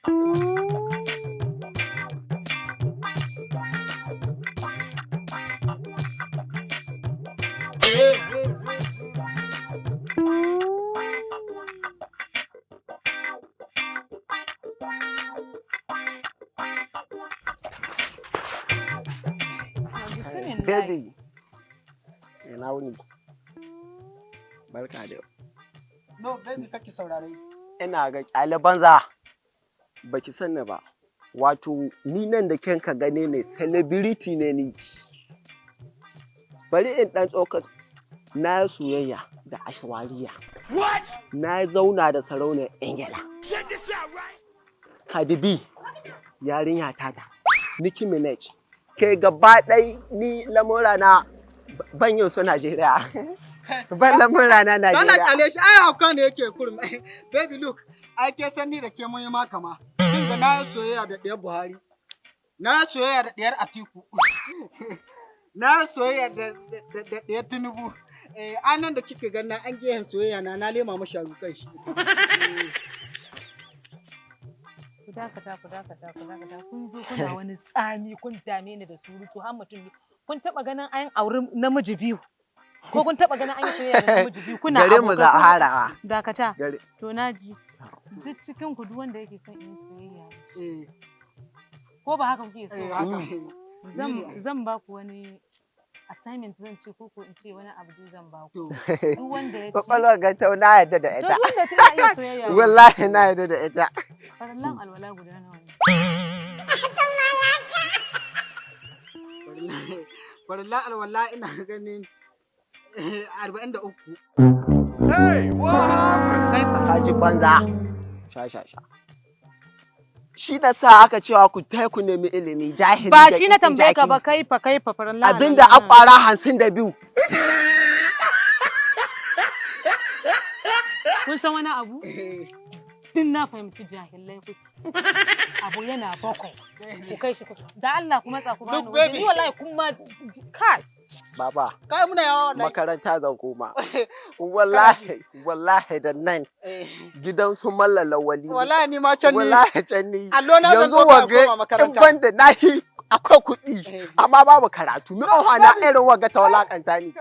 Bismillah. Baby. Ina wuni? Barka da yau. No, baby, kake saurare. Ina ga ƙyale banza. Baki sanni ba. Wato ni nan da ken ka gane ne, celebrity ne ni. Bari in ɗan tsoka, na yi soyayya da Ashwariya. Na zauna da sarauniyar Ingila. Cardi B, yarinya tata. Nicki Minaj. Ke gaba ɗai ni lamura na ban yin su Najeriya. Ban lamura na Dala, Najeriya. kyale shi, ai hauka ne yake kurum. Baby, look, ai ke san ni da ke mun yi ma kama. Kin ga na yi soyayya da ɗiyar Buhari. Na yi soyayya da ɗiyar Atiku. Na yi soyayya da ɗiyar Tinubu. Eh, anan da kika ga na an gehen soyayya na na lema masha kai shi. Ku dakata, ku dakata, ku dakata. Kun zo kuna wani tsami, kun dame ni da surutu har mutum biyu. Kun taɓa ganin an auri namiji biyu? Ko kun taɓa ganin an yi soyayya da namiji biyu? Kuna Gare mu abokai za a harawa. Dakata. Gare. To, na ji. Duk cikin ku, duk wanda yake son in yi soyayya da shi. Ko ba haka kuke so Eh, ba? haka. Zan ba ku wani assignment, zan ce, ko in ce wani abu dai zan ba ku. To, Duk wanda ya ci. Kwakwalwar ga tau na yarda da To, ita. duk wanda ya ci, ina iya soyayya da shi. Wallahi na yarda da ita. Farallan alwala guda nawa ne? Farilla alwala ina ganin 43. Kai fa? Ka ji banza. Sha sha sha. Shi da sa aka cewa ku tai ku nemi ilimi, jahili Ba da shi na ƙiƙin tambaye ka jaki. ba, kai fa, kai fa, farallan Abinda alwala an nawa? ƙwara 52. Kun san wani abu? Tun na fahimci jahilai kuke. Abu yana 7. Ku kai shi kusa. Da Allah ku matsa ku bani Look, waje. baby. Ni wallahi kun ma kai. Baba, Kai, muna yawa wallahi. makaranta zan koma. Wallahi, wallahi da nan gidan su Mallam Lawali. Wallahi ni ma can ni. Wallahi can ni. Allo na zan Yanzu ɗauka in wage koma in makaranta. ban da nahi akwai kuɗi amma babu karatu. Mi na irin waga ta walakanta ni.